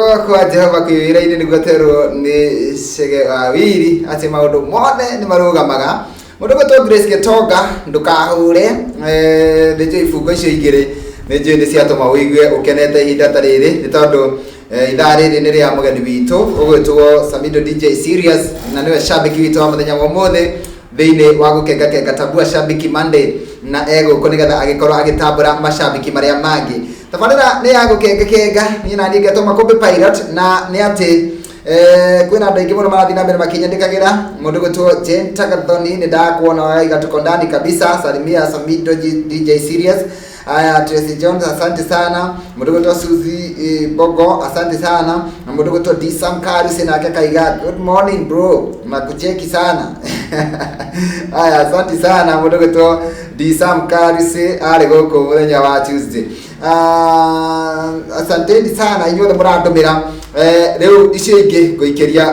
Guoko kwa Jehova kwĩ wĩra-inĩ nĩguo twerwo nĩ Chege wa Wiri atĩ maũndũ mothe nĩ marũgamaga. Mũndũ gwĩtwo Grace Gĩtonga ndũkahũre, nĩ njũĩ ibungo icio igĩrĩ nĩ njũĩ nĩ ciatũma ũigue ũkenete ihinda ta rĩrĩ, nĩ tondũ ithaa rĩrĩ nĩ rĩa mũgeni witũ ũgwĩtwo Samido DJ Serious, na nĩwe shabiki witũ wa mũthenya wa ũmũthĩ thĩinĩ wa gũkenga kenga Tambua Shabiki Monday, na egũkũ nĩgetha agĩkorwo agĩtambũra mashabiki marĩa mangĩ. Tabarĩra nĩ ya gũkenga kenga, niĩ na niĩ ngetwo Makũmbĩ Pilot, na nĩ atĩ kwĩna andũ aingĩ mũno marathiĩ na mbere makĩnyandĩkagĩra. Mũndũ gwĩtwo Jane Tagathoni, nĩ ndakuona waiga tuko ndani kabisa, salimia Samido DJ Serious. Aya, Tracy Jones, asante sana. Mũndũ gwĩtwo Suzy Bogo, asante sana. Na mũndũ gwĩtwo D Sam Karisi nake kaiga good morning bro, nakucheki sana. Aya, asante sana mũndũ gwĩtwo D Sam Karisi arĩ gũkũ mũthenya wa Tuesday. Asanteni sana inyuothe mũrandũmĩra. Rĩu icio ingĩ ngũikĩria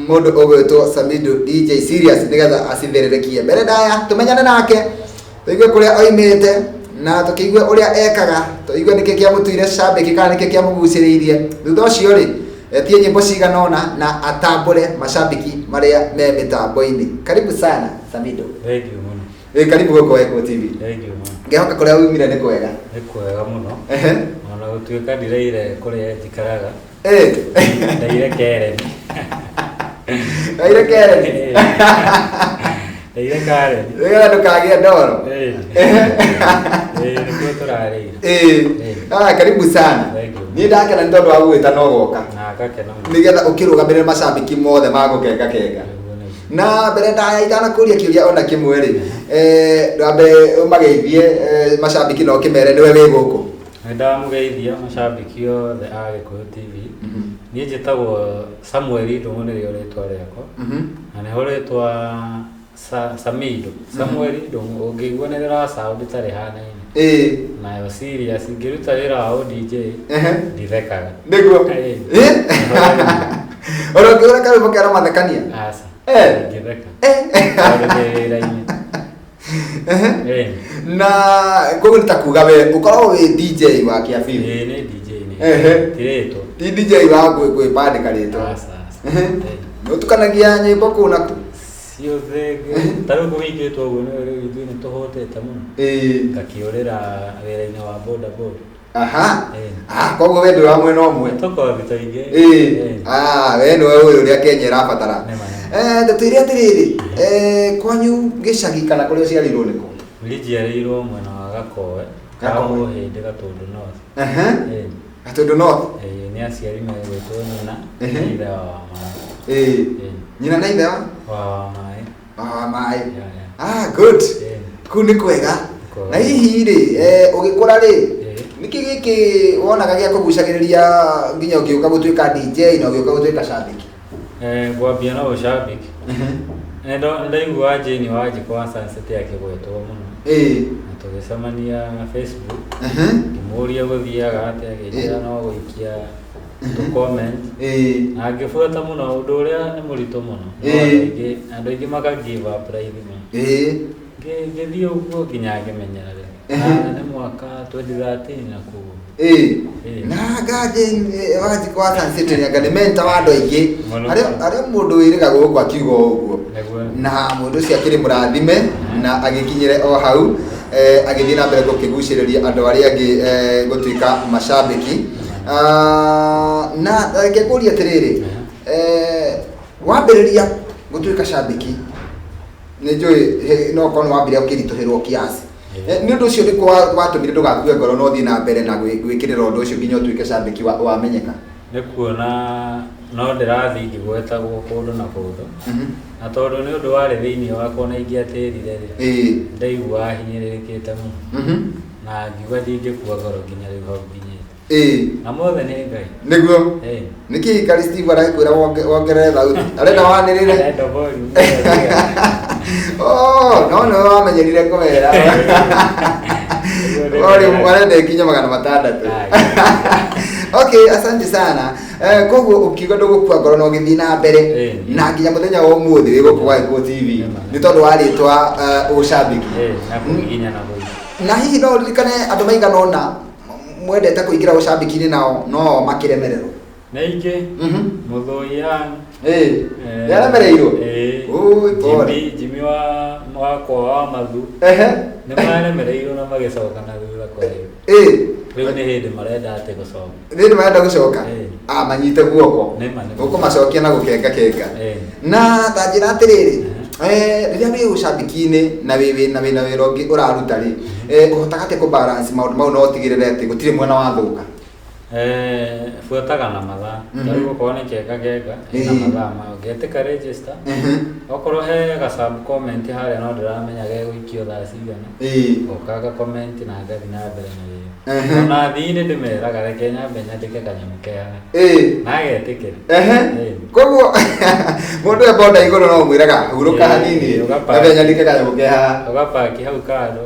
mũndũ ũgwĩtwo Samido DJ Serious nĩgetha acithĩrĩrĩkie. Mbere ndaya tũmenyane nake, tũigue kũrĩa oimĩte na tũkĩigue ũrĩa ekaga, tũigue nĩkĩ kĩamũtuire shabiki kana nĩkĩ kĩamũgucĩrĩirie. Thutha ũcio rĩ, etie nyĩmbo cigana ũna na atambũre mashabiki marĩa me mĩtambo-inĩ. Karibu sana Samido. Thank you mũno. Karibu gũkũ Gĩkũyũ TV. Thank you mũno. Ngehoka kũrĩa umire nĩ kwega. Nĩ kwega mũno. Ona gũtuĩka ndiraire kũrĩa njikaraga. Ndaire Karen. Ndaire Karen. Ndaire Karen. Nĩgetha ndũkagĩe ndoro. Nĩkuo tũrarĩire. Karibu sana. Thank you. Niĩ ndakena nĩ tondũ wa gũgwĩta no goka. Na ngakena mũno. Nĩgetha ũkĩrũgamĩrĩre macambĩki mothe ma gũkenga kenga. Nĩguo, nĩguo. Na mbere ndaya itanakũria kĩũria ona kĩmwe rĩ, ndwambe ũmageithie macambĩki na ũkĩmere nĩwe wĩ gũkũ. Nĩ ndamũgeithia macambĩki othe a Gĩkũyũ TV. Niĩ njĩtagwo Samuel Ndũng'ũ nĩrĩo rĩtwa rĩakwa. Na nĩho rĩtwa Samido. Samuel Ndũng'ũ ũngĩigua nĩ rĩra sound ta rĩhanaine. Nayo Serious ngĩruta wĩra wa DJ ndithekaga. Nĩguo. Ona ũngĩhũra karwĩmbo kena mathekania? Aca. Ndingĩtheka. Tondũ ndĩ wĩra-inĩ. Na koguo nĩ ta kuga we ũkoragwo wĩ DJ wa kĩabiu. Ĩĩ nĩ DJ nĩ. Ti rĩtwa. Ti DJ wa kwĩbandĩka rĩtwa. Aca. Nĩ ũtukanagia nyĩmbo kũu na kũ? Ciothe ta rĩu kũhingĩtwo ũguo nĩ rĩu ithuĩ nĩ tũhũtĩte mũno. Ngakĩũrĩra wĩra-inĩ wa boda boda. Koguo we ndũrĩ wa mwena ũmwe. Tũkothi tũingĩ. We nĩwe ũĩ ũrĩa Kenya ĩrabatara. Nĩ ma, nĩ ma. Tũtwĩre atĩrĩrĩ, kwanyu gĩcagi kana kũrĩa ũciarĩirwo nĩkũ? Niĩ njiarĩirwo mwena wa Gakoe, Gakoe. Kamũhĩndĩ, Gatũndũ North. Gatũndũ North? Nĩ aciari megwĩtwo nyina na ithe wa Wamaĩ. Nyina na ithe wa? Wa Wamaĩ. Wa Wamaĩ. Yeah, yeah. Good. Kũu nĩ kwega. Kwega. Na hihi rĩ, ũgĩkũra rĩ, nĩkĩ gĩkĩ wonaga gĩa kũgucagĩrĩria nginya ũgĩũka gũtuĩka DJ na ũgĩũka gũtuĩka shabiki? Ngwambia na ũcabiki. Nĩ ndaigua Jane Wanjikũ wa Sun City akĩgwetwo mũno. Na tũgĩcemania Facebook. Ngĩmũria gũthiaga atĩa, agĩnjĩra no gũikia tũ comment. Na ngĩbuata mũno ũndũ ũrĩa nĩ mũritũ mũno. No andũ aingĩ maka give up raithi mũno. Ngĩthiĩ ũguo nginya ngĩmenyera rĩu. Na nĩ mwaka 2013 na kũu. Na anga Jane Wanjikũ wa Sun City nĩ anga nĩ mentor wa andũ aingĩ. Mũno. Arĩa mũndũ wĩrĩga gũkũ akiuga ũguo. Nĩguo. Na mũndũ ũcio akĩrĩ mũrathime na agĩkinyĩre o hau, agĩthiĩ na mbere gũkĩgucĩrĩria andũ arĩa angĩ gũtuĩka macambĩki. Na reke ngũrie atĩrĩrĩ, wambĩrĩria gũtuĩka cambĩki, nĩ njũĩ no ũkorwo nĩ wambire ũkĩritũhĩrwo kiasi. Nĩ ũndũ ũcio nĩkũ watũmire ndũgakue ngoro na ũthiĩ na mbere na gwĩkĩrĩra ũndũ ũcio nginya ũtuĩke cambĩki wamenyeka? Nĩ kuona no ndĩrathiĩ ngĩgwetagwo kũndũ na kũndũ. Na tondũ nĩ ũndũ warĩ thĩinĩ wakwa na ingĩatĩrire rĩ, ndaiguaga hinyĩrĩrĩkĩte mũno. Na ngiuga ndingĩkua ngoro nginya rĩu hau nginyĩte. Na mothe nĩ Ngai. Nĩguo. Nĩkĩ Kari Steve arakwĩra wongerere thauti? Arenda wanĩrĩre? Arenda volume. Oh, no nĩwe wamenyerire kũmera. Volume arenda ĩkinye 600. Okay, asante sana. Koguo ũkiuga ndũgũkua ngoro na ũgĩthiĩ na mbere na nginya mũthenya wa ũmũthĩ wĩ gũkũ gwa Gĩkũyũ TV nĩ tondũ wa rĩtwa ũcambĩki. Na kũgiginyana kũingĩ. Na hihi no ũririkane andũ maigana ũna mwendete kũingĩra ũcambĩki-inĩ nao no makĩremererwo? Nĩ ingĩ. Mũthũi Young. Ĩĩ. Nĩaremereirwo? Ĩĩ. Ũi, pole. Jimmy wa wakwa wa Mathu. Nĩ maremereirwo na magĩcoka na thutha kwa rĩu. Rĩu nĩ hĩndĩ marenda atĩ gũcoka. Nĩ hĩndĩ marenda gũcoka? Ĩĩ. Ah, manyite guoko. Nĩ ma, nĩ ma. Ũkũmacokia na gũkenga kenga. Ĩĩ. Na ta njĩra atĩrĩrĩ, rĩrĩa wĩ ũcambĩki-inĩ na wĩ wĩna wĩna wĩra ũngĩ ũraruta rĩ, ũhotaga atĩa kũ balance maũndũ mau na ũtigĩrĩre atĩ gũtirĩ mwena wathũka? Buataga na mathaa. Ta rĩu okorwo nĩ kenga kenga, ĩna mathaa mayo. Ngetĩka register, okorwo he ga sub comment harĩa no ndĩramenya gegũikio thaa cigana, ngoka nga comment na ngathiĩ na mbere na wĩra. Ona athii nĩ ndĩmeraga reke nyambe nyandĩke kanyamũ ke haha. Na agetĩkĩra. Koguo mũndũ e boda igũrũ no ũmwĩraga hurũka hanini, nyambe nyandĩke kanyamũ ke haha. Ũgapaki hau kando,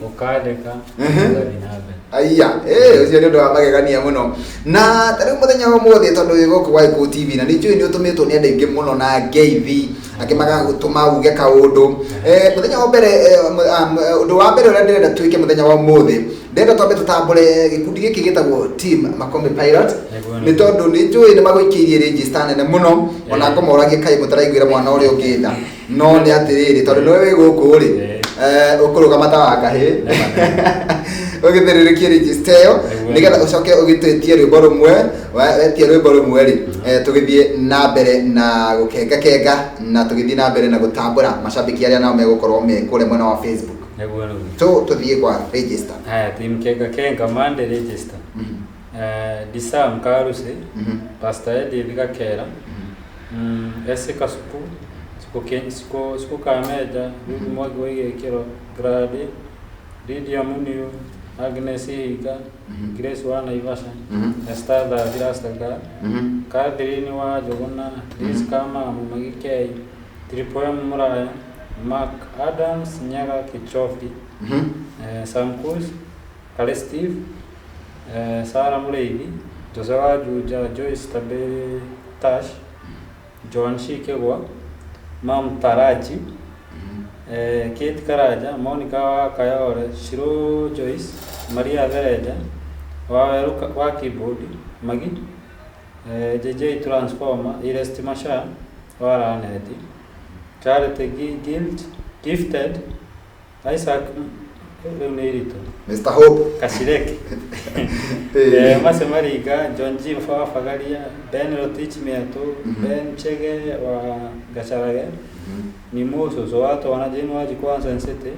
ũkandĩka, ũgathiĩ na mbere. Aiya, ũcio nĩ ũndũ wa magegania mũno. Na ta rĩu mũthenya wa ũmũthĩ tondũ wĩ gũkũ gwa Gĩkũyũ TV na nĩ njũĩ nĩ ũtũmĩtwo nĩ andũ aingĩ mũno na ngeithi, angĩ magagũtũma uge kaũndũ. Mũthenya wa mbere, ũndũ wa mbere ũrĩa ndĩrenda twĩke mũthenya wa ũmũthĩ, ndĩrenda twambe tũtambũre gĩkundi gĩkĩ gĩtagwo Team Makombe Pilot, nĩ tondũ nĩ njũĩ nĩ magũikĩirie register nene mũno, ona ngũmoragie kaĩ mũtaraiguĩra mwana ũrĩa ũngĩ tha. No nĩ atĩrĩrĩ, tondũ nĩwe wĩ gũkũ rĩ, ũkũrũgama ta wa kahĩĩ, ũgĩthĩrĩrĩkie register ĩyo, nĩgetha ũcoke ũgĩtwĩtie rwĩmbo rũmwe, wetie rwĩmbo rũmwe rĩ, tũgĩthiĩ na mbere na gũkengakenga, na tũgĩthiĩ na mbere na gũtambũra macambĩki arĩa nao megũkorwo me kũrĩa mwena wa Facebook. Nĩguo, nĩguo. So tũthiĩ kwa register. Haya, team Kenga Kenga Monday register. Disam Karusi, Pastor Edith Gakera, Esi Kasuku, Siku Siku Kameja, Ruth Mwangi wa Igĩkĩro, Gradi, Lydia Muniu, Agnes Ihinga, Grace wa Naivasha, Esther Thathi Rastaga, Catherine wa Njũgũna, Liz Kamamu Magikei, Triple M Muraya, Mark Adams Nyaga Kichofi, Sam Cruz, Kale Steve, Sarah Mũrĩithi, Jose wa Juja, Joyce Taberi Tash, Joan Shikegwa, Mam Taraji, Kate Karanja, Monica wa Kayore, Shiro Joyce, Maria Thereja, Waweru wa Keyboard, Magi, JJ Transformer, Irest Masha wa Raneti, Charity Guild, Gifted, Isaac, rĩu nĩ iritũ. Mr. Hope. Kashireki. Mace Maringa, John G. wa Bagaria, Ben Rotich Mĩatũ, Ben Chege wa Gacharage, Nimo Cũcũ wa Twana, Jane Wanjikũ wa Sun City,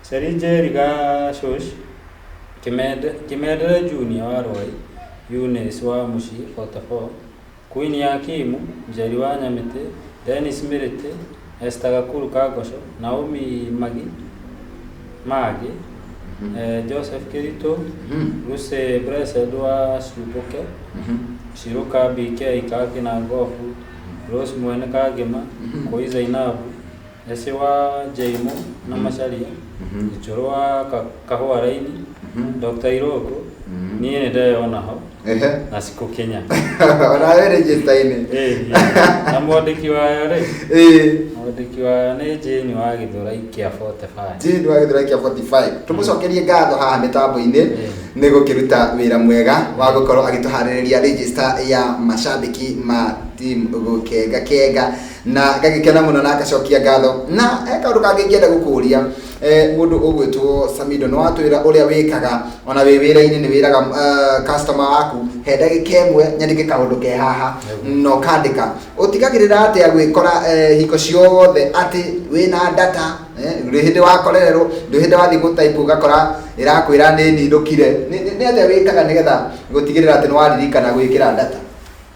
Seri Njeri Gacoci, Kĩmendere Junior wa Rwai, Eunice wa Mũciĩ 44, Queen ya Kimu, Njeri wa Nyamĩtĩ, Dennis Mĩrĩtĩ, Esther Gakuru Kangocũ, Naomi Magi, Magi, Joseph Kĩritũ, Lucy Blessed wa Ciũmbũke, Ciruka BK Kakina Ngobu, Rose Mwene Kangema, Koi Zainabu, Esi wa Jaimu na Macharia, Gĩchũrũ wa Kahũa Raini, Dr. Irũngũ, niĩ nĩ ndeyona ho na Cikũ Kenya. Ona wĩ register-inĩ. Na mwandĩki wayo rĩ, mwandĩki wayo nĩ Jane wa Gĩthũrai kĩa 45. Jane wa Gĩthũrai kĩa 45. Tũmũcokerie ngatho haha mĩtambo-inĩ nĩ gũkĩruta wĩra mwega wa gũkorwo agĩtũharĩrĩria register ya macambĩki ma team gũkenga kenga, na ngagĩkena mũno na ngacokia ngatho. Na he kaũndũ kangĩ ingĩenda gũkũria, mũndũ ũgwĩtwo Samidoh, nĩ watwĩra ũrĩa wĩkaga ona wĩ wĩra-inĩ, nĩ wĩraga customer waku he ndagĩka ĩmwe nyandĩke kaũndũ ke haha, na ũkandĩka. Ũtigagĩrĩra atĩa gwĩkora hingo ciothe atĩ wĩna data, ndũrĩ hĩndĩ wakorererwo, ndũrĩ hĩndĩ wathiĩ gũtype ũgakora ĩrakwĩra nĩ ninũkire. Nĩ atĩa wĩkaga nĩgetha gũtigĩrĩra atĩ nĩ waririkana gwĩkĩra data?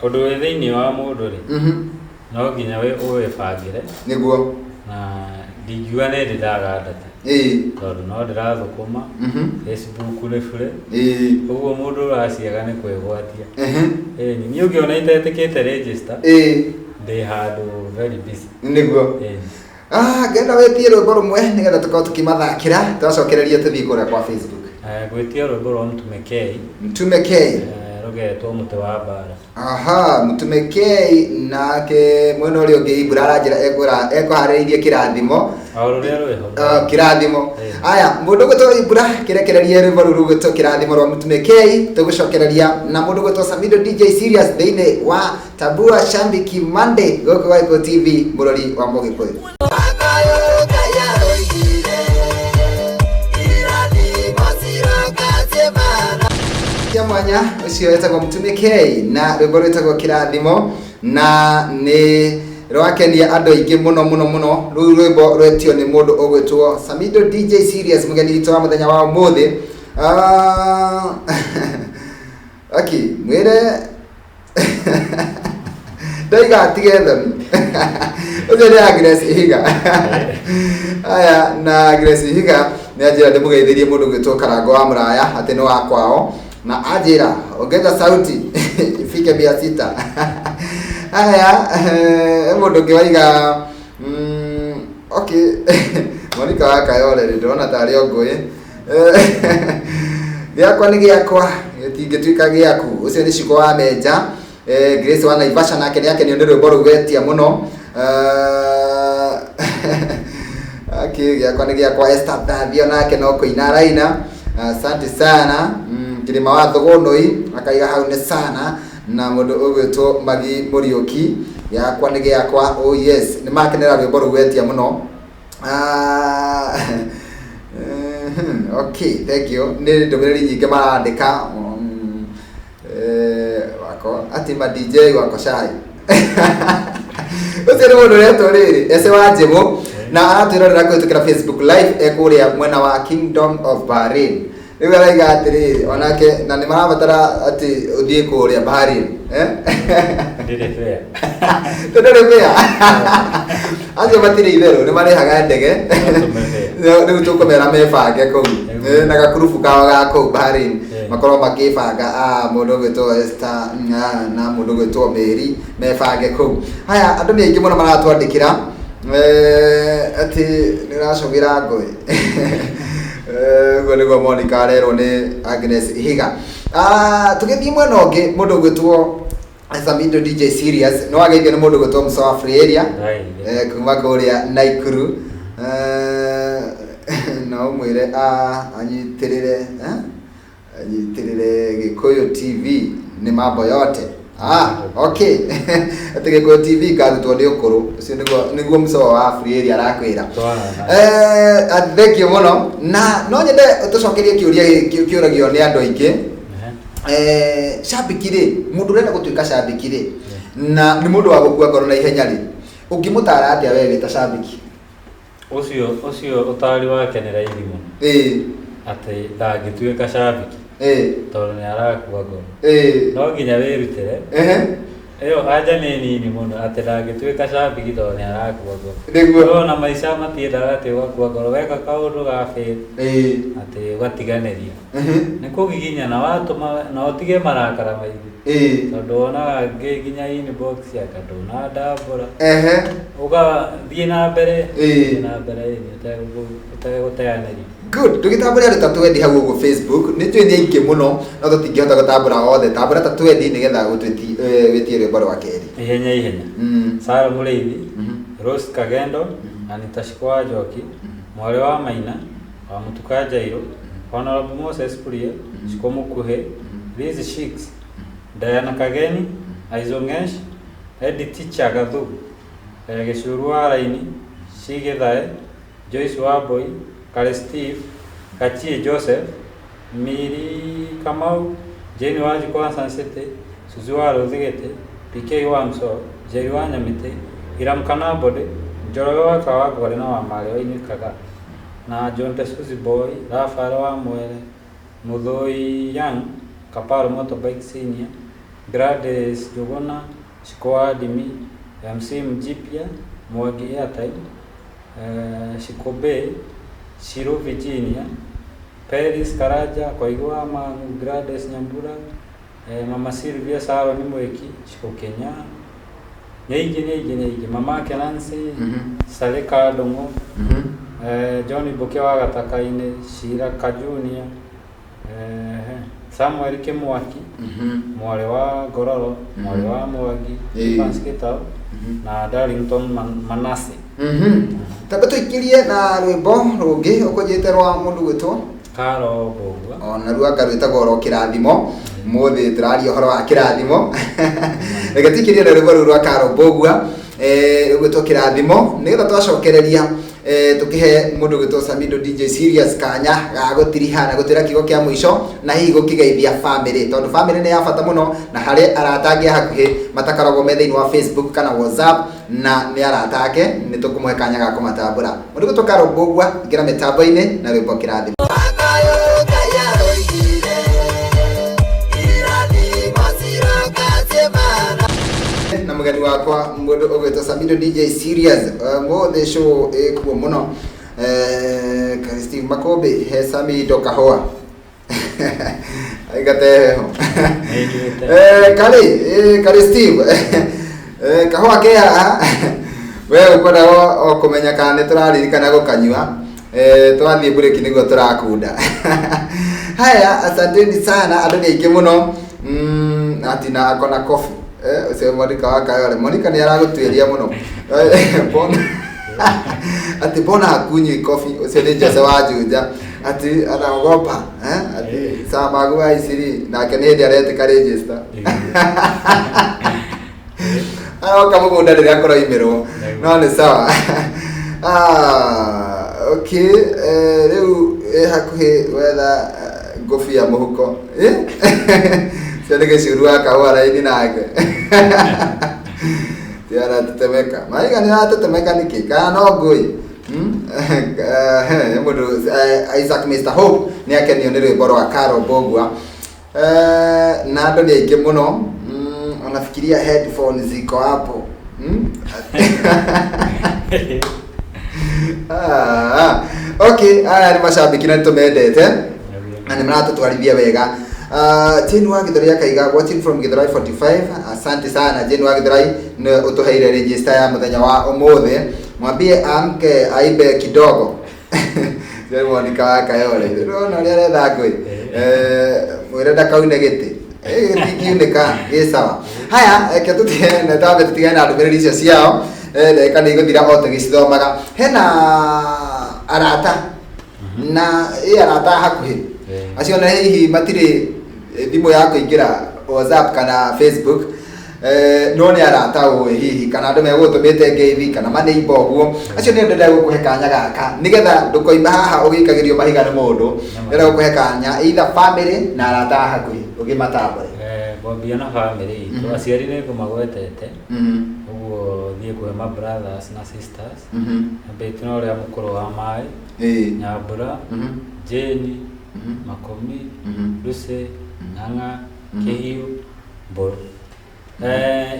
Ũndũ wĩ thĩinĩ wa mũndũ rĩ, no nginya ũwĩbangĩre. Nĩguo. Na ndingiuga nĩ ndĩ ndaga data. Tondũ no ndĩrathũkũma, Facebook nĩ bure. Ũguo mũndũ ũraciaga nĩ kwĩgwatia. Niĩ ũngĩona itetĩkĩte register, ndĩ handũ very busy. Nĩguo. Ngenda wĩtie rwĩmbo rũmwe nĩgetha tũkorwo tũkĩmathakĩra, twacokereria tũthiĩ kũrĩa kwa Facebook. Ngwĩtia rwĩmbo rwa Mtume K. Mtume K. Rũgetwo Mũtĩ wa Mbara. Aha, Mũtume K nake mwena ũrĩa ũngĩ Ibura aranjĩra ekũharĩrĩirie kĩrathimo. O rũrĩa rwĩho. Ah, kĩrathimo. Aya, mũndũ ũgwĩtwo Ibura kĩrekererie rwĩmbo rũu rũgwĩtwo Kĩrathimo rwa Mũtume K, tũgũcokereria na mũndũ ũgwĩtwo Samido DJ Serious thĩinĩ wa Tabua Shambiki Monday gũkũ gwa Gĩkũyũ TV, mũrori wa Mũgĩkũyũ. Cia mwanya ũcio wetagwo Mũtume K na rwĩmbo rwĩtagwo Kĩrathimo, na nĩ rwakenia andũ aingĩ mũno mũno mũno. Rũu rwĩmbo rwetio nĩ mũndũ ũgwĩtwo Samido DJ Serious, mũgeni witũ wa mũthenya wa ũmũthĩ. Okay, mwĩre ndoiga atige thoni. Ũcio nĩ Agnes Ihiga. Aya, na Agnes Ihiga nĩ anjĩra ndĩmũgeithĩrie mũndũ ũgwĩtwo Karango wa Mũraya atĩ nĩ wa kwao, na anjĩra ongeza sauti ifike 600. Aya, mũndũ ũngĩ waiga, okay, Monica wa Kayole rĩ, ndĩrona tarĩ o ngũĩ. Gĩakwa nĩ gĩakwa, gĩtingĩtuĩka gĩaku. Ũcio nĩ Ciko wa Menja. Grace wa Naivasha nake nĩ akenio nĩ rwĩmbo rũu wetia mũno. Okay, gĩakwa nĩ gĩakwa. Esther Thathio nake no kũina araina. Asante sana. Kĩrĩma wa Thũgũnũi akaiga hau nĩ sana. Na mũndũ ũgwĩtwo Magi Mũriũki, gĩakwa nĩ gĩakwa. Oh yes, nĩ makenera rwĩmbo rũu wetia mũno. Okay, thank you. Nĩ ndũmĩrĩri nyingĩ marandĩka. Wako ati ma DJ wako cai. Ũcio nĩ mũndũ ũretwo rĩrĩ Ese wa Njĩmũ, na aratwĩrorera kũhĩtũkĩra Facebook Live ekũrĩa mwena wa Kingdom of Bahrain. Rĩu araiga atĩrĩrĩ, onake na nĩ marabatara atĩ ũthiĩ kũrĩa Bahrain. Ndĩrĩ fair. Ndũrĩ fair. Acio matirĩ itherũ, nĩ marĩhaga ndege. Rĩu tũkũmera mebange kũu na gakurubu kao ga kũu Bahrain, makorwo makĩbanga mũndũ ũgwĩtwo Esther na mũndũ ũgwĩtwo Mary mebange kũu. Haya, andũ nĩ aingĩ mũno maratwandĩkĩra atĩ nĩ ũracũgĩra ngũĩ. Ũguo nĩguo Monica arerwo nĩ Agnes Ihiga. Tũgĩthiĩ mwena ũngĩ, mũndũ ũgwĩtwo Samido DJ Serious nĩ wageithio nĩ mũndũ ũgwĩtwo Musa wa Free Area kuma kũrĩa Naikuru. No ũmwĩre anyitĩrĩre anyitĩrĩre Gĩkũyũ TV nĩ mambo yote. Okay. Atĩ Gĩkũyũ TV ngarutwo nĩ ũkũrũ. Ũcio nĩguo Musa wa Free Area arakwĩra. Thank you mũno. Na no nyende tũcokerie kĩũria gĩkĩ kĩũragio nĩ andũ aingĩ. Shabiki rĩ, mũndũ ũrenda gũtuĩka shabiki rĩ, na nĩ mũndũ wa gũkua ngoro na ihenya rĩ, ũngĩmũtara atĩa we wĩ ta shabiki? Ũcio ũtari wake nĩ raithi mũno. Atĩ ndangĩtuĩka shabiki. Tondũ nĩ arakua ngoro. No nginya wĩrutĩre. Ĩyo anja nĩ nini mũno atĩ ndangĩtuĩka shabiki tondũ nĩ arakua ngoro. Nĩguo. Ona maica matiendaga atĩ ũgakua ngoro, weka kaũndũ ga fail, atĩ ũgatiganĩria. Nĩ kũgiginyana watũma na ũtige marakara maingĩ. Tondũ wonaga angĩ nginya inbox anga ndũnandambũra. Ũgathiĩ na mbere, thiĩ na mbere ũtegũteanĩria. Good. Tũgĩtambũra andũ ta twendi hau ũguo Facebook, nĩ njũĩ nĩ aingĩ mũno, no tũtingĩhota gũtambũra othe. Tambũra ta twendi nĩgetha wĩtie rwĩmbo rwa kerĩ. Ihenya ihenya. Sarah Mũrĩithi, Rose Kagendo, Anita Shiko wa Njoki, Mwarĩ wa Maina, wa Mũtuka Njairũ, Honorable Moses Kuria, Shiko Mũkuhĩ, Liz Shicks, Diana Kageni, Aizo Ngesh, Eddie Teacher Gathu, Gĩcuru wa Raini, Shigithae, Joyce Wambui, Kale Steve, Gachie Joseph, Miri Kamau, Jane Wanjikũ wa Sun City, Suzy wa Rũthigĩtĩ, PK wa Mso, Jerry wa Nyamĩtĩ, Hiram Kanabody, Njoroge wa Kawangware na wa Marĩ wa Inĩkaga, na John the Suzy Boy, Raphael wa Mwere, Mũthũi Young, Kaparo Motorbike Senior, Gladys Njũgũna, Shiko wa Ndimi, MC Mjipya, Mwangi Airtime, Shiko Bay, Shiro Virginia, Peris Karanja, Koigi wa Mang'u, Gladys Nyambura, Mama Sylvia Saroni Mwiki, Shiko Kenya, nĩ aingĩ nĩ aingĩ nĩ aingĩ, Mama Nancy, Salika Ndũng'ũ, John Mbuke wa Gataka-inĩ, Shira Kajunia, Samuel Kĩmwaki, mwarĩ wa Ngororo, mwarĩ wa Mwangi, Evans Gĩtau na Darlington Manase. Tamba tũikĩrie na rwĩmbo rũngĩ ũkũnjĩte rwa mũndũ gwĩtwo Karo Mbũgua. Ona ruanga rwĩtagwo oro kĩrathimo. Mũthĩ tũraria ũhoro wa kĩrathimo. Reke tũikĩrie na rwĩmbo rũu rwa Karo Mbũgua, rũgwĩtwo kĩrathimo, nĩgetha twacokereria, tũkĩhe mũndũ gwĩtwo Samido DJ Serious kanya ga gũtiriha na gũtwĩra kiugo kĩa mũico, na hihi gũkĩgeithia family, tondũ family nĩ ya bata mũno, na harĩ arata angĩ a hakuhĩ matakoragwo me thĩinĩ wa Facebook kana WhatsApp, na nĩ arata ake, nĩ tũkũmũhe kanya ga kũmatambũra. Mũndũ gwĩtwo Karo Mbũgua, ingĩra mĩtambo-inĩ na rwĩmbo kĩrathimo. Na mũgeni wakwa mũndũ ũgwĩtwo Samido DJ Serious, mũthĩ show ĩkuo mũno. Steve Makũmbĩ he Samido kahũa aigate heho. Karĩ Steve, kahũa ke haha, we ũkwenda o kũmenya kana nĩ tũraririkana gũkanyua, twathiĩ mburĩki nĩguo tũrakunda. Haya, asanteni sana, andũ nĩ aingĩ mũno. Ati na akona coffee. Ũcio Monica wa Kayole. Monica nĩ aragũtuĩria mũno. Bona ati bona hakunywi coffee, ũcio nĩ Jose wa Juja. Ati anaogopa, ati saa magu wa iciri nake nĩ hĩndĩ aretĩka register. Aroka mũgũnda rĩrĩa kũroimĩrwo. No nĩ sawa. Okay, rĩu ĩ hakuhĩ wetha ngũbia mũhuko. Cio nĩ gĩcuru wa kahũa raini nake. Ti aratetemeka. Maiga nĩ aratetemeka nĩkĩ? Kana no ngũi? Mũndũ, Isaac Mr. Hope nĩ akenio nĩ rwĩmbo rwa Karo Mbũgua. Na andũ nĩ aingĩ mũno. Anafikiria headphones ziko hapo. Okay, aya nĩ macambĩki na nĩtũmendete na nĩ maratũtwarithia wega. Jane wa Githurai akaiga watching from Githurai 45. Asante sana Jane wa Githurai, nĩ ũtũheire register ya mũthenya wa ũmũthĩ. Mwambie amke aibe kidogo. Jane Monica wa Kayole. Ndĩrona ũrĩa aretha ngũĩ. Mwĩre ndakaune gĩtĩ. Gĩtingiunĩka, gĩ sawa. Haya, reke tũtige na twambe tũtigane na ndũmĩrĩri icio ciao. Ndagĩka nĩ igũthira o tũgĩcithomaga. Hena arata na ĩ arata hakuhĩ acio na hihi matirĩ thimũ ya kũingĩra WhatsApp kana Facebook, no nĩ arata ũĩ hihi kana andũ megũgũtũmĩte ngeithi kana manĩimba ũguo, acio nĩ ndĩrenda gũkũhe kanya gaka nĩgetha ndũkoima haha ũgĩikagĩrio mahiga nĩ mũndũ. Ndĩrenda gũkũhe kanya either family na arata a hakuhĩ ũgĩmatambũre. Ngwambia na family itũ, aciari nĩ ngũmagwetete, ũguo thiĩ kwĩ ma brothers na sisters. Ambĩte na ũrĩa mũkũrũ wa maĩ, Nyambura, Jane, Makũmi, Lucy, Ng'ang'a, Kĩhiũ, Mbũrũ.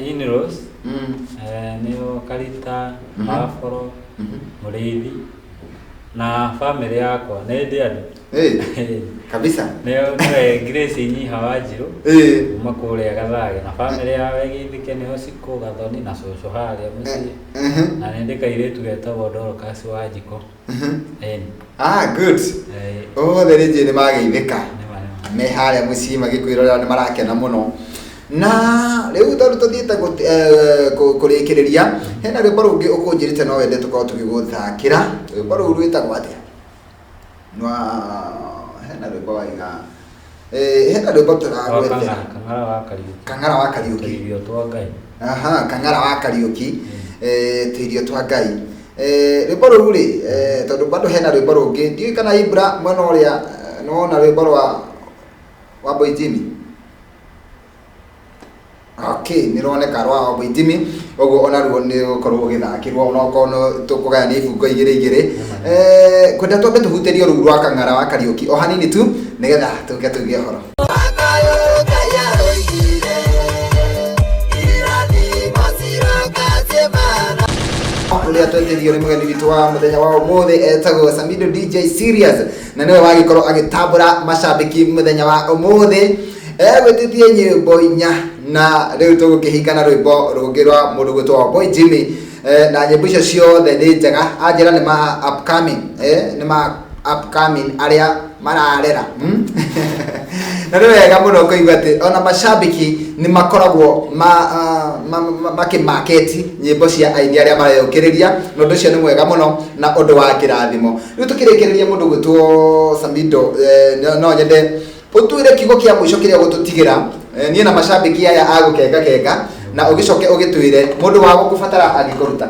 In-laws, nĩo Karita, Maboro, Mũrĩithi na family yakwa nĩ ndĩ andũ. Kabisa. Nĩo nĩwe Grace Nyiha wa Njirũ kuma kũrĩa Gathage, na family yao ĩgĩithĩke nĩo Cikũ, Gathoni na cũcũ harĩa mũciĩ. Na nĩ ndĩ kairĩtu getagwo Dorcas wa Njiko. Good. Othe nĩ njũĩ nĩ mageithĩka. Me harĩa mũciĩ magĩkwĩrorera nĩ marakena mũno. Na rĩu tondũ tũthiĩte kũrĩkĩrĩria, hena rwĩmbo rũngĩ ũkũnjĩrĩte no wende tũkorwo tũgĩgũthakĩra. Rwĩmbo rũu rwĩtagwo atĩa? Nwa hena rwĩmbo waiga. Hena rwĩmbo tũragwetera. Kang'ara wa Kariũki. Kang'ara wa Kariũki. Tũirio twa Ngai. Aha, Kang'ara wa Kariũki. Tũirio twa Ngai. Rwĩmbo rũu rĩ, tondũ bado hena rwĩmbo rũngĩ. Ndiũĩ kana Ibra mwena ũrĩa, nĩwona rwĩmbo rwa Boy Jimmy. Okay, nĩ rwoneka rwa Boy Jimmy, ũguo onaruo nĩ ũgũkorwo ũgĩthakĩrwo onokorwo no tũkũgayania ibungo igĩrĩ igĩrĩ. Kwenda twambe tũhutĩrie rũu rwa Kang'ara wa Kariũki o hanini tu nĩgetha tũke tuge ũhoro. Ũrĩa twetĩrio nĩ mũgeni witũ wa mũthenya wa ũmũthĩ etagwo Samido DJ Serious, na nĩwe wagĩkorwo agĩtambũra macambĩki mũthenya wa ũmũthĩ. Egwĩtĩtie nyĩmbo inya na rĩu tũgũkĩhinga na rwĩmbo rũngĩ rwa mũndũ gwĩtwo Boy Jimmy. Na nyĩmbo icio ciothe nĩ njega, anjĩra nĩ ma upcoming, nĩ ma upcoming arĩa mararera. Na nĩ wega mũno kũigua atĩ ona macambĩki nĩ makoragwo makĩmaketi nyĩmbo cia aini arĩa mareyũkĩrĩria, na ũndũ ũcio nĩ mwega mũno na ũndũ wa kĩrathimo. Rĩu tũkĩrĩkĩrĩria, mũndũ gwĩtwo Samido, no nyende ũtwĩre kiugo kĩa mũico kĩrĩa ũgũtũtigĩra, niĩ na macambĩki aya a gũkenga kenga, na ũgĩcoke ũgĩtwĩre mũndũ wa gũkũbatara angĩkũruta.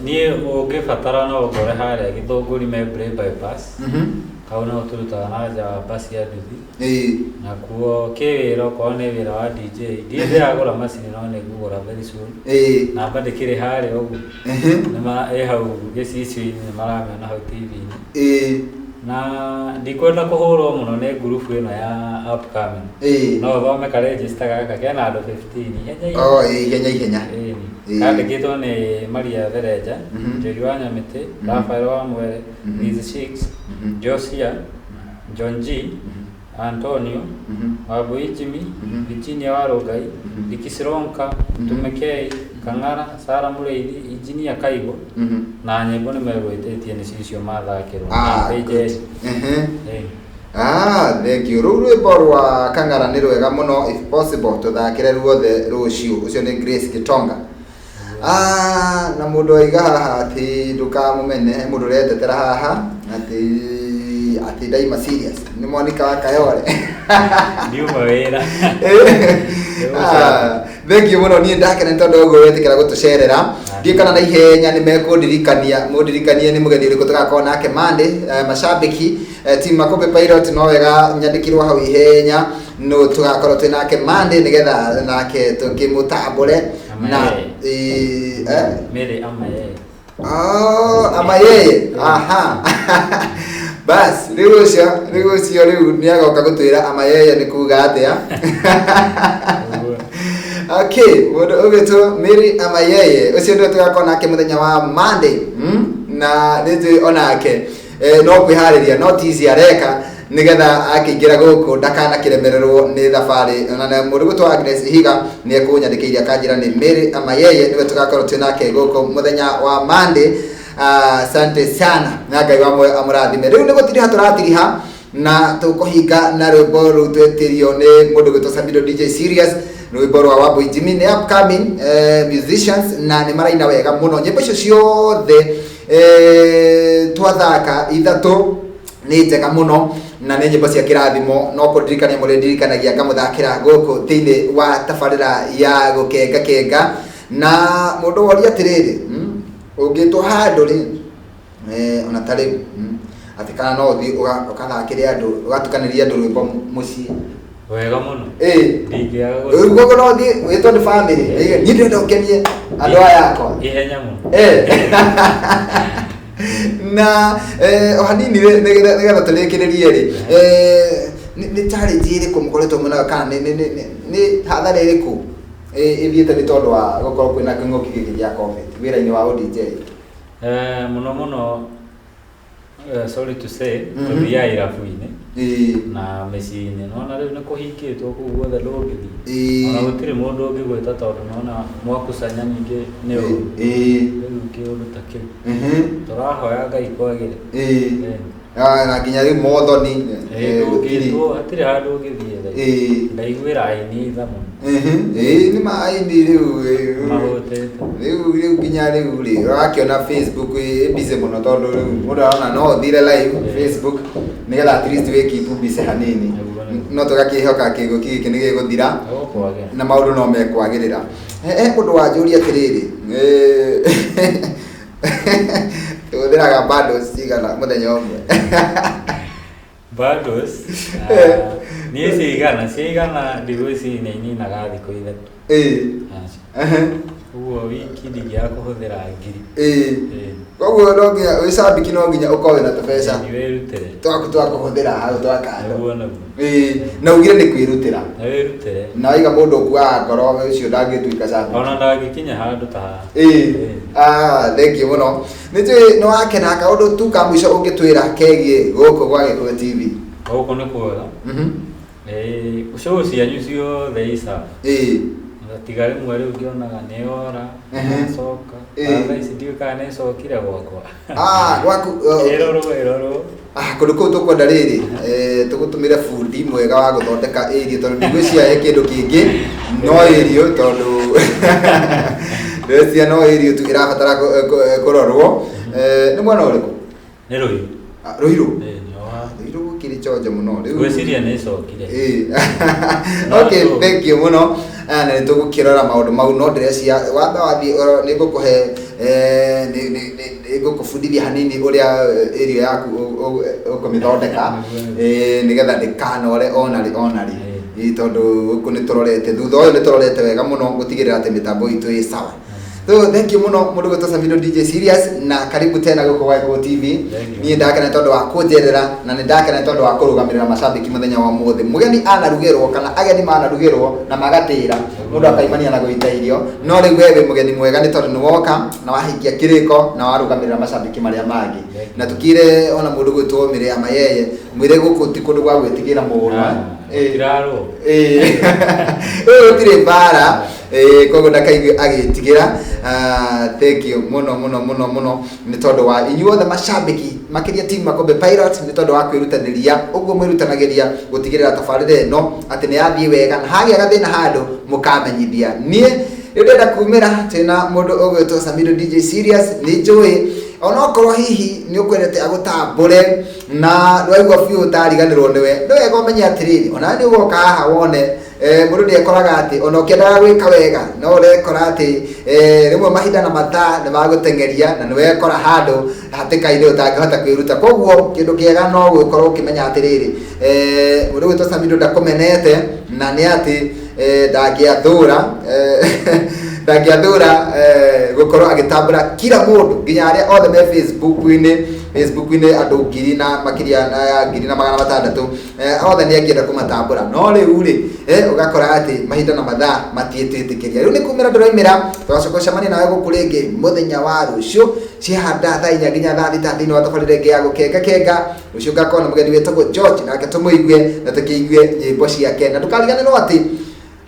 Niĩ ũngĩbatara no ũngore harĩa Gĩthũngũri Membley bypass. Hau no tũrutaga na nja wa basi ya nduthi. Nakuo kĩwĩra okorwo nĩ wĩra wa DJ, ndirĩ ndĩragũra macini no nĩ ngũgũra very soon. Namba ndĩkĩrĩ harĩa ũguo. Nĩma ĩ hau gĩcicio-inĩ, nĩ maramĩona hau TV-inĩ. Na ndikwenda kũhũrwo mũno nĩ ngurubu ĩno ya upcoming. No ũthome ka register gaka kena andũ 15 ihenya ihenya. Oh, ihenya ihenya. Ĩni. Kandĩkĩtwo nĩ Maria Therenja, Njeri wa Nyamĩtĩ, Rafael wa Mwere, Liz Shix, Josia, John G, Antonio, Wambui Jimmy, Virginia wa Rũngai, Diki Sironka, Tumekei, Kang'ara, Sara Mũrĩithi, Engineer Kaigo, na nyĩmbo nĩ megwĩtĩtie nĩ cicio mathakĩrwo. Ah, Na good. Njeri. Ah, thank you. Rũu rwĩmbo rwa Kang'ara nĩ rwega mũno, if possible tũthakĩre ruothe rũciũ. Ũcio nĩ Grace Gitonga. Ah, na mũndũ aiga haha atĩ ndũkamũmene, mũndũ ũretetera haha atĩ ndaima serious. Nĩ Monica wa Kayole. Ndiuma wĩra. Ah, thank you mũno, niĩ ndakena nĩ tondũ ũguo wetĩkĩra gũtũcerera. Ndiũĩ kana na ihenya nĩ mekũndirikania, mũndirikanie nĩ mũgeni ũrĩkũ tũgakorwo nake Monday. Macambĩki, team Makũmbĩ Pilot, no wega nyandĩkirwo hau ihenya no tũgakorwo twĩ nake Monday nĩgetha nake tũkĩmũtambũre na Amayeye. Eh? Mary Amayeye. Oh, amayeye. Aha. Bas, rĩu ũcio rĩu nĩ agoka gũtwĩra amayeye nĩ kuga atĩa. Ũguo. Okay, mũndũ ũgĩtwo Mary Amayeye, ũcio nĩwe tũgakorwo nake mũthenya wa Monday, Na nĩ njũĩ onake no kwĩharĩria no tizi areka nĩgetha akĩingĩra gũkũ ndakanakĩremererwo nĩ thabarĩ. Ona na mũndũ gwĩtwo Agnes Higa nĩ ekũnyandĩkĩire akanjĩra nĩ Mary Amayeye nĩwe tũgakorwo twĩ nake gũkũ mũthenya wa Monday. Asante sana na Ngai wa muoyo amũrathime. Rĩu nĩ gũtiriha tũratiriha na tũkũhinga na rwĩmbo rũu twetĩrio nĩ mũndũ gwĩtwo Samido DJ Serious, rwĩmbo rwa Wambui Jimmy. Nĩ upcoming musicians na nĩ maraina wega mũno. Nyĩmbo icio ciothe twathaka ithatũ nĩ njega mũno na nĩ nyĩmbo cia kĩrathimo, no kũndirikania mũrĩndirikanagia ngamũthakĩra gũkũ thĩinĩ wa tabarĩra ya gũkenga kenga. Na mũndũ woria atĩrĩrĩ, ũngĩtwo handũ rĩ, ona ta rĩu, atĩ kana no ũthiĩ ũgathakĩre andũ, ũgatukanĩria andũ rwĩmbo mũciĩ? Wega mũno. Ndingĩaga. Rĩu koguo no ũthiĩ wĩtwo nĩ family, niĩ ndĩrenda ũkenie andũ aya akwa? Ihenya mũno. Na o hanini rĩ, nĩgetha tũrĩkĩrĩrie rĩ, nĩ challenge ĩrĩkũ mũkoretwo mwĩnayo, kana nĩ hathara ĩrĩkũ ĩthiĩte nĩ tondũ wa gũkorwo kwĩna kĩng'ũki gĩkĩ gĩa COVID wĩra-inĩ wa ũDJ? Mũno mũno, sorry to say, tũthiaga irabu-inĩ na mĩciĩ-inĩ. Nona rĩu nĩ kũhingĩtwo kũu guothe, ndũngĩthiĩ. Ona gũtirĩ mũndũ ũngĩgwĩta tondũ nona mwakucanya ningĩ nĩ ũru. Rĩu kĩũndũ ta kĩu tũrahoya Ngai kwagĩre. Ah, na nginya rĩu mothoni gũtirĩ. Ndũngĩtwo, hatirĩ handũ ũngĩthiĩ thaa ici. Ndaiguĩra aini tha mũno. Ĩĩ, nĩ ma aini rĩu Mahũtĩte. Rĩu nginya rĩu rĩ, ũrakĩona Facebook ĩ busy mũno, tondũ rĩu mũndũ arona no ũthire live Facebook nĩgetha at least wĩ keep busy hanini. Nĩguo, nĩguo. No tũgakĩhoka kĩng'ũki gĩkĩ nĩ gĩgũthira Gũkwagĩra. na maũndũ no mekwagĩrĩra. He mũndũ wanjũria atĩrĩrĩ, tũhũthĩraga bundles cigana mũthenya ũmwe? Bundles, niĩ ciigana ndigwĩciria nĩ ininaga thikũ 3. Aca. Ũguo wiki ndingĩaga kũhũthĩra 1000. Koguo no nginya wĩ cambiki, no nginya ũkorwo wĩna tũbeca Nĩ wĩrutĩre. twaku twa kũhũthĩra hau twa kando. Nĩguo. Na ugire nĩ kwĩrutĩra. Na wĩrutĩre. Na waiga mũndũ ũkuaga ngoro ũcio ndangĩtuĩka cambiki. Ona ndangĩkinya handũ ta haha. Ah, thank you mũno. Nĩ njũĩ nĩ wakena. Kaũndũ tu ka mũico ũngĩtwĩra kegiĩ gũkũ gwa Gĩkũyũ TV? Gũkũ nĩ kwega. Show cianyu ciothe isa. Tiga rĩmwe rĩu ngĩonaga nĩ yora, coka. Thaa ici ndiũĩ kana nĩ ĩcokire gwakwa. Ah, gwaku Ĩrorwo ĩrorwo. Ah, kũndũ kũu tũkwenda rĩrĩ tũgũtũmĩre bundi mwega wa gũthondeka ĩrio tondũ ndigwĩciria he kĩndũ kĩngĩ no ĩrio tondũ ndĩreciria no ĩrio tu ĩrabatara kũrorwo. Nĩ mwena ũrĩkũ? Nĩ Rũirũ. Ah, Rũirũ? Ĩĩ, nĩ wa. Rũirũ gũkĩrĩ chonjo mũno rĩu. Ngwĩciria nĩ ĩcokire. Ĩĩ. Okay, thank you mũno. Na nĩ tũgũkĩrora maũndũ mau no ndĩreciria wamba wathiĩ nĩ ngũkũhe nĩ ngũkũbundithia hanini ũrĩa ĩrio yaku ũkũmĩthondeka nĩgetha ndĩkanore ona rĩ ona rĩ. Ĩĩ, tondũ gũkũ nĩ tũrorete thutha ũyũ nĩ tũrorete wega mũno gũtigĩrĩra atĩ mĩtambo itũ ĩ sawa. So thank you muno mundu gwitwo Samido DJ Serious na karibu tena guku gwa Gĩkũyũ TV. Thank you. Niĩ ndakena nĩ tondũ wa kũnjerera na nĩ ndakena nĩ tondũ wa kũrũgamĩrĩra macambĩki mũthenya wa ũmũthĩ. Mũgeni anarugĩrwo kana ageni manarugĩrwo na magatĩra mũndũ akaimania na gũita irio no rĩu we wĩ mũgeni mwega nĩ tondũ nĩ woka na wahingia kĩrĩko na warũgamĩrĩra macambĩki marĩa mangĩ. Na tukire ona mũndũ gwĩtwo Mĩrĩ ya Mayeye mwĩre gũkũ ti kũndũ gwa gwĩtigĩra mũno. Gũtirarũo. Ũyũ gũtirĩ mbara. Koguo ndakaigue agĩtigĩra. Thank you mũno mũno mũno mũno nĩ tondũ wa inyuothe macambĩki makĩria team Makombe Pilot nĩ tondũ wa kwĩrutanĩria ũguo mwĩrutanagĩria gũtigĩrĩra tabarĩra ĩno atĩ nĩ yathiĩ wega na hagĩa gathĩna handũ mũkamenyithia. Niĩ rĩu ndĩrenda kumĩra twĩna mũndũ ũgwĩtwo Samido DJ Serious. Nĩ njũĩ onokorwo hihi nĩ ũkwendete agũtambũre na ndwaigua biũ ũtariganĩrwo nĩwe, nĩ wega ũmenye atĩrĩrĩ ona nĩ ũgoka haha wone mũndũ nĩekoraga atĩ ona ũkĩendaga gwĩka wega no ũrekora atĩ rĩmwe mahinda na mathaa nĩ magũteng'eria na nĩwekora handũ hatĩka-inĩ ũtangĩhota kwĩruta. Koguo kĩndũ kĩega no gũkorwo ũkĩmenya atĩrĩrĩ mũndũ ũgwĩtwo Samido ndakũmenete na nĩ atĩ ndangĩathũra ndangĩathũra gũkorwo agĩtambũra kila mũndũ nginya arĩa othe me Facebook-inĩ. Facebook-inĩ andũ ngiri na makĩria na 1600 othe nĩ angĩenda kũmatambũra no rĩu rĩ ũgakora atĩ mahinda na mathaa matiĩtĩtĩkĩria. Rĩu nĩ kumĩra ndĩroimĩra, tũgacoka gũcemania nawe gũkũ rĩngĩ mũthenya wa rũciũ cihanda thaa 4 nginya thaa 6 thĩinĩ wa tabarĩra ĩngĩ ya gũkenga kenga. Rũciũ ngakorwo na mũgeni wĩtagwo George nake tũmũigue na tũkĩigue nyĩmbo ciake, na ndũkariganĩrwo atĩ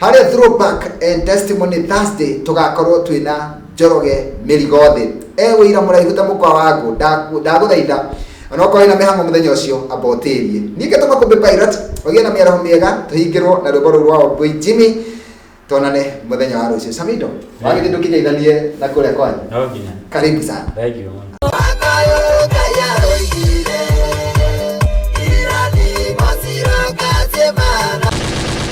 harĩa Throwback and Testimony Thursday tũgakorwo twĩna Njoroge Mĩrigo Thĩ e wĩira mũraihu ta mũkwa wa ngũ. Ndagũthaitha onokorwo wĩna mĩhang'o mũthenya ũcio amba ũtĩrie. Niĩ ngetwo Makũmbĩ Pilot, ũgĩe na mĩaraho mĩega, tũhingĩrwo na rwĩmbo rũu rwa Wambui Jimmy, tuonane mũthenya wa rũciũ. Samido, wagĩthiĩ ndũkĩgeithanie na kũrĩa kwanyu. No nginya. Karibu sana. Thank you.